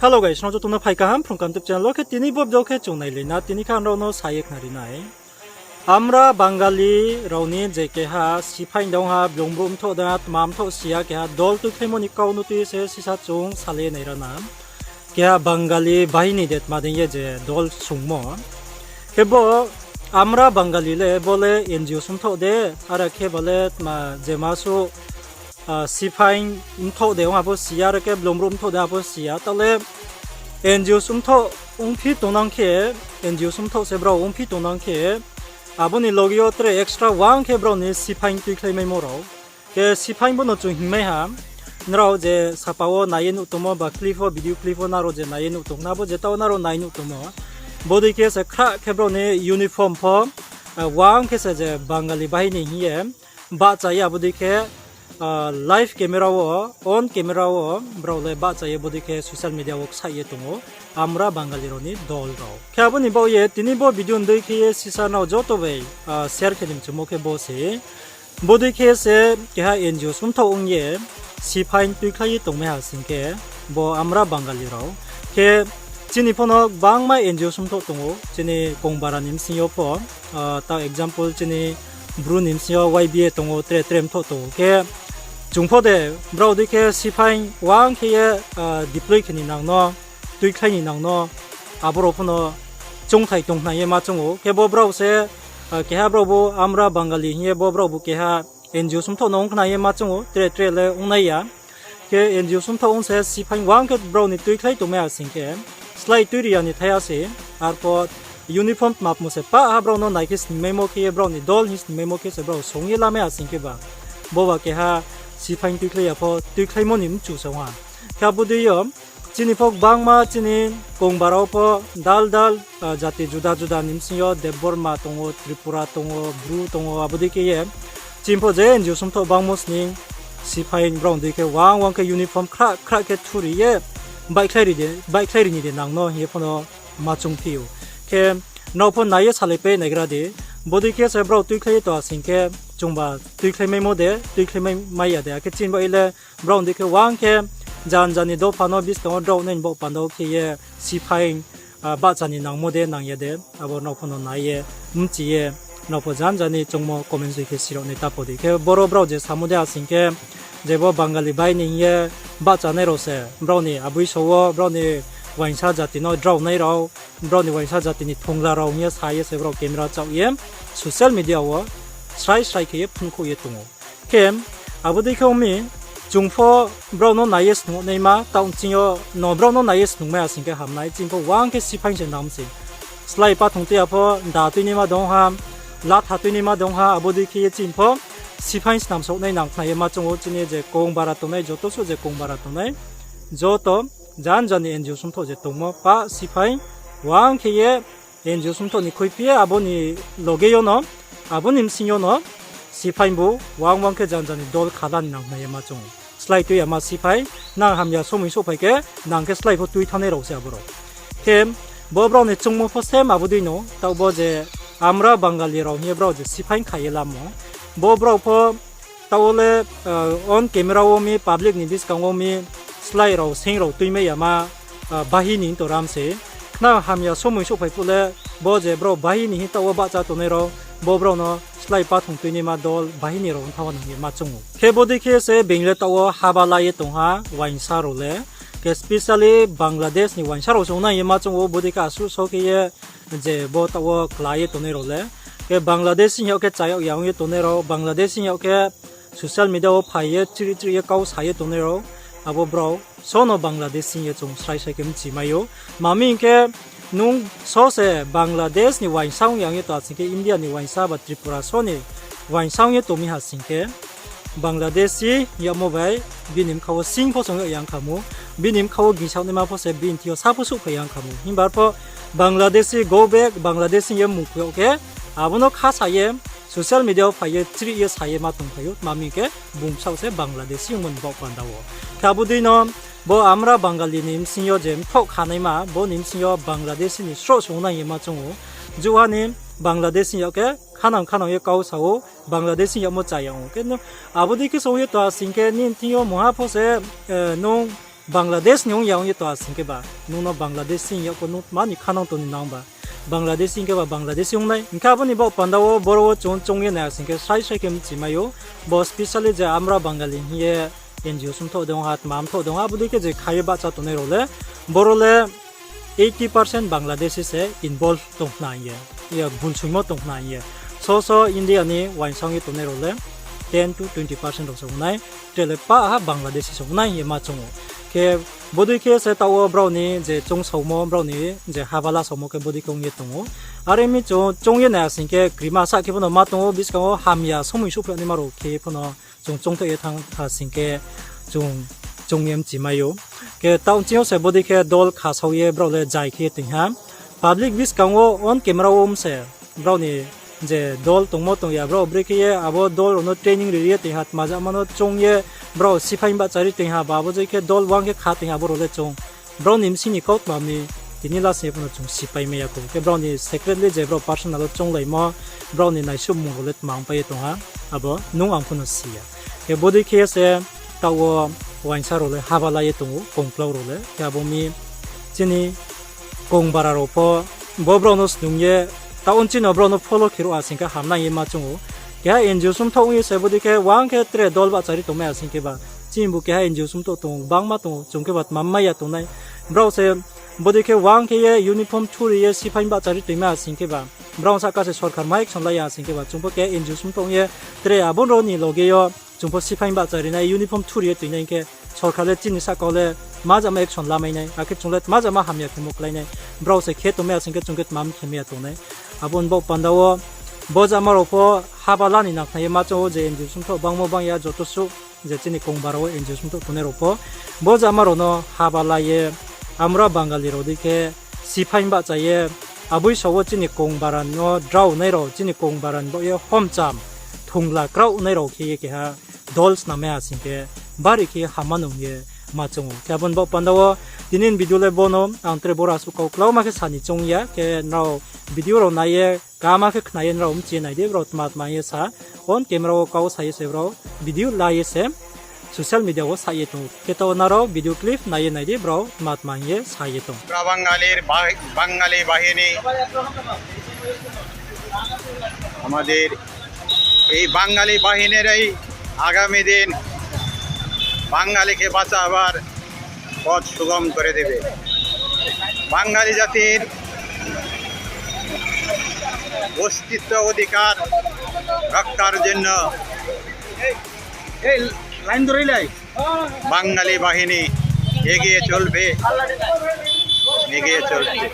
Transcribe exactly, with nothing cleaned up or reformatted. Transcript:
Hello guys, nrao joto no phai kaham Phrung Kaham YouTube channel wo. Khe tini bo video khe chung nailai na, tini khe ang nrao no sa ye khnari nai. Amra Bangali rao ni je keha siphaing dong ha, blung brouh mthoh dong ha, tma mthoh si ya, keha dol tuikhlaimo ni kau no tui se sisa chung salai ye nai ra na. Keha Bangali bahini de tma dei ye je dol sungmo. Khe bo Amra Bangali le bo le N G O sumthoh de, are khe bo le tma je ma suh, siphaing mthoh de ong ha pho si ya, are khe blung brouh mthoh de ha pho si ya. Taoh le N G O sumthoh ongphi tongnang khe, N G O sumthoh se brao ongphi tongnang khe, abo ni loge yo tre extra uang khe brao ni siphaing tuikhlaimaimo rao. Khe siphaing bo no chung hingmai ha, nrao je sapa wo nai ye nuh tongmo ba clip wo, video clip wo nrao je nai ye nuh tong na, bo je taoh nrao nai nuh tongmo. Bodei khe se khrah khe brao ni uniform pho, uang khe se je Bangali bahini hing ye bahcha ye, abo dei khe live camera wo, on camera wo brao le bahcha ye bodei khe social media wo ksaih ye tong ou, Amra Bangali rao ni dol rao. Khe abo ni baoh ye tini bo video ni dei khe ye sisa nrao joto bai share khe di mchumo khe bo se. Bodei khe se keha N G O sumthoh ong ye siphaing tuikhlai ye tongmai ha sing khe bo Amra Bangali rao. Khe chini pho no gbangma N G O sumthoh tong ou, chini Kongbara ni bsing yo pho, taoh example chini Bru ni bsing yo Y B A tong ou, tre tre mthoh tong ou. Khe chung pho de brao dei khe siphaing uang khe ye deploy khe ni nang no, tuikhlai ni nang no, abo rao pho no choungthai tong khna ye ma choung ou. Khe bo brao se, keha brao bo Amra Bangali hing ye bo brao bo keha N G O sumthoh no ong khna ye ma choung ou, tre tre le ongnai ya. Khe N G O sumthoh ong se siphaing uang khe brao ni tuikhlai tongmai ha sing khe, slái tuiri ya ni thai ya se, arphuh uniform tma tmo se pah ha brao no nai khe sningmaimo khe ye brao ni dol hing sningmaimo khe se brao song ye lamai ha sing khe ba, bo ba keha siphaing tuikhlai ya pho tuikhlaimo ni mchu se ong ha. Khe abo dei yo, chini pho gbangma chini Kongbara wo pho dal dal, jati juda juda ni bsing yo Debbarma tong ou, Tripura tong ou, Bru tong ou, abo dei khe ye chini pho je N G O sumthoh bangmo sning, siphaing brao dei khe uang uang khe uniform khrah khrah khe thuri ye, baihkhlai ri ni de nang no hing ye pho no ma choungphi ou. Khe nrao pho nai ye salaipai naigra di, bodei khe se brao tuikhlai ye tong ha sing khe, chungba tuikhlaimaimo de, tuikhlaimai mai ya de, akhe chini baoh ye le brao dei khe uang khe jan jan ni dopha no buskang wo drao nai ni baoh panda wo khe ye siphaing bahcha ni nangmo de nang ya de, abo nrao pho no nai ye, mchi ye, nrao pho jan jan ni choungmo comment soi khe sirao nai ta pho di. Khe boro brao je samo de ha sing khe, je bo Bangali bahini hing ye bahchanai rao se, brao ni abui so wo, brao ni uaingsa jati no drao nai rao, brao ni uaingsa jati ni thongla rao hing ye sa ye se brao camera chaoh ye social media wo srai srai khe ye phnuhkhouh ye tong ou. Khe abo dei khe ong mi, chung pho brao no nai ye snung naima, taoh ching yo no brao no nai ye snungmai ha sing khe ham nai, chini pho uang khe siphaing se nam se. Slái pathong tui ya pho, da tuinaima dong ha, latha tuinaima dong ha, abo dei khe ye chini pho siphaing snam souh nai nang khna ye ma choung ou, chini je Kongbara tongnai, joto suh je Kongbara tongnai, joto jan jan ni N G O sumthoh je tongmo pah siphaing, uang khe ye N G O sumthoh ni khuiphi ye abo ni loge yo no, abo ni bsing yo no siphaing bu uang uang khe jan jan ni dol khada ni nang khna ye ma choung ou. Slái tui ya ma siphaing, nang hamya somoi souhphai khe, nang khe slái pho tui thanngnai rao se abo rao. Khe bo brao ni choungmo pho same abo dei no, taoh bo je Amra Bangali rao hing ye brao je siphaing kha ye lamo, bo brao pho taoh wo le, on camera wo mi, public ni buskang wo mi, slái rao, seing rao tuimai ya ma, bahini to ram se. Khna hamya somoi souhphai phuh le, bo je brao bahini hing taoh wo bahcha tongnai rao, bo brao no slái pathong tuinaima dol bahini rao ong thanng ou hing ye ma choung ou. Khe bodei khe se being le taoh wo haba la ye tong ha uaingsa rao le. Khe specially Bangladesh ni uaingsa rao se ong nai ye ma choung ou, bodei khe asuh so khe ye je bo taoh wo kla ye tongnai rao le. Khe Bangladesh hing yag khe cha yag ya ong ye tongnai rao, Bangladesh hing yag khe social media wo phai ye chrih chrih ye kau sa ye tongnai rao, abo brao so no Bangladesh hing ye chung srai srai khe mchi mai ou. Tma mi hing khe, nung so se Bangladesh ni uaingsa ong ya ong ye tong ha sing khe, India ni uaingsa ba Tripura so ni uaingsa ong ye tong mi ha sing khe, Bangladeshi yagmo bai bini bkha wo sing pho song yag ya ong kha mu, bini bkha wo gingsaoh naima pho se bini thing yo sa pho souhphai ya ong kha mu. Himba arpho Bangladeshi go back, Bangladeshi hing ye mung khui yag khe, abo no kha sa ye social media wo phai ye chrih ye sa ye ma tongphai ou, tma mi hing khe bung bsaoh se Bangladeshi ongmo ni baoh panda wo. Khe abo dei no bo Amra Bangali ni bsing yo je mthoh khanaima, bo ni bsing yo Bangladeshi ni sroh se ong nai ye ma choung ou. Jouha ni Bangladeshi yag khe khanang khanang ye kau sa ou, Bangladeshi yagmo cha ya ong ou. Khe abo dei khe se ong ye tong ha sing khe, nini thing yo mungha pho se, nung Bangladesh ni ong ya ong ye tong ha sing khe ba, nung no Bangladeshi hing yag pho nung tma ni khanang tong ni nang ba. Bangladeshi hing khe ba Bangladeshi ong nai. Hing khe abo ni baoh panda wo boro wo chung choung ye nai ha sing khe srai srai khe mchi mai ou. Bo specially je Amra Bangali hing ye N G O sumthoh de ong ha, tma mthoh de ong ha, abo dei khe je kha ye bahcha tongnai rao le, boro le eighty percent Bangladeshi se involve tong khna hing ye, ya bulsoimo tong khna hing ye. So so India ni uaingsouh ye tongnai rao le ten to twenty percent rao se ong nai, tre le pah ha Bangladeshi se ong nai hing ye ma choung ou. Khe bodei khe se taoh wo brao ni je choungsaomo, brao ni je haba lasaomo khe bodei khe ong ye tong ou. Are mi chung choung ye nai ha sing khe krima sah khe pho no ma tong ou, buskang wo hamya somoi souhphai naima rao khe pho no chung choungthoh ye thanng ha sing khe chung choung ye mchi mai ou. Khe taoh ching yo se bodei khe dol khasao ye brao le jai khe ye toing ha. Public buskang wo on camera wo mse brao ni je dol tongmo tong ya, brao brekhe ye abo dol rao no training ri ye toing ha, tma jama no choung ye brao siphai bahchari toing ha, ba abo je khe dol uang khe kha toing ha, abo rao le chung brao ni bsing ni kautma mi tini last ni pho no chung sipai mai ya khou. Khe brao ni secretly je brao personal wo chounglaimo, brao ni naisuhmung rao le tma ongpai ye tong ha, abo nung ang pho no si ya. Khe bodei khe ye se taoh wo uaingsa rao le haba la ye tong ou, kongklau rao le. Khe abo mi chini kongbara rao pho, bo brao no snung ye, taoh wo chini brao no follow khe ruh ha sing khe hamnang ye ma choung ou. Keha N G O sumthoh ong ye se bodei khe uang khe tre dol bahchari tongmai ha sing khe ba, chini bo keha N G O sumthoh tong ou, bangma tong ou, chung khe ba tma mai ya tongnai. Brao se bodei khe uang khe ye uniform thuri ye siphai bahchari toingmai ha sing khe ba, brao sahka se sorkar ma action la ya ha sing khe ba, chung pho keha N G O sumthoh ong ye tre abo rao ni loge yo chung pho siphai bahchari nai, uniform thuri ye toingnai hing khe sorkar le chini sahka wo le tma jama action lamai nai, akhe chung le tma jama hamya khemo klái nai, brao se khe tongmai ha sing khe chung khe tma khe mai ya tongnai. Abo ni baoh panda wo bo jama rao pho haba la ni nang khna ye ma choung ou je N G O sumthoh bangmo bang ya joto suh je chini kongbara wo N G O sumthoh tongnai rao pho bo jama rao no haba la ye Amra Bangali rao dei khe siphai bahcha ye, aboi sa wo chini kongbara no drao nai rao, chini kongbara ni baoh ye homcham thongla kraoh nai rao khe ye keha dol snam mai ha sing khe bari khe hamma nung ye ma choung ou. Khe abo ni baoh panda wo tini ni video le bo no, ang tre boro asuh kau klauma khe sa ni choung ya, khe nrao video rao nai ye, kama khe khna ye nrao mchi ye nai di, brao tma tma ye sa, on camera wo kau sa ye se brao video la ye se social media wo sa ye tong ou. Khe taoh wo nrao video clip nai ye nai di, brao tma tma ye sa ye tong. বাঙালির বাহি-, বাঙালি বাহিনী, আমাদের এই বাঙালি বাহিনীরাই আগামী দিন বাঙালিকে বাঁচাবার পথ সুগম করে দেবে। বাঙালি জাতির অস্তিত্ব অধিকার রক্ষার জন্য এই লাইন ধরেই লাই। বাঙালি বাহিনী এগিয়ে চলবে, এগিয়ে চলবে।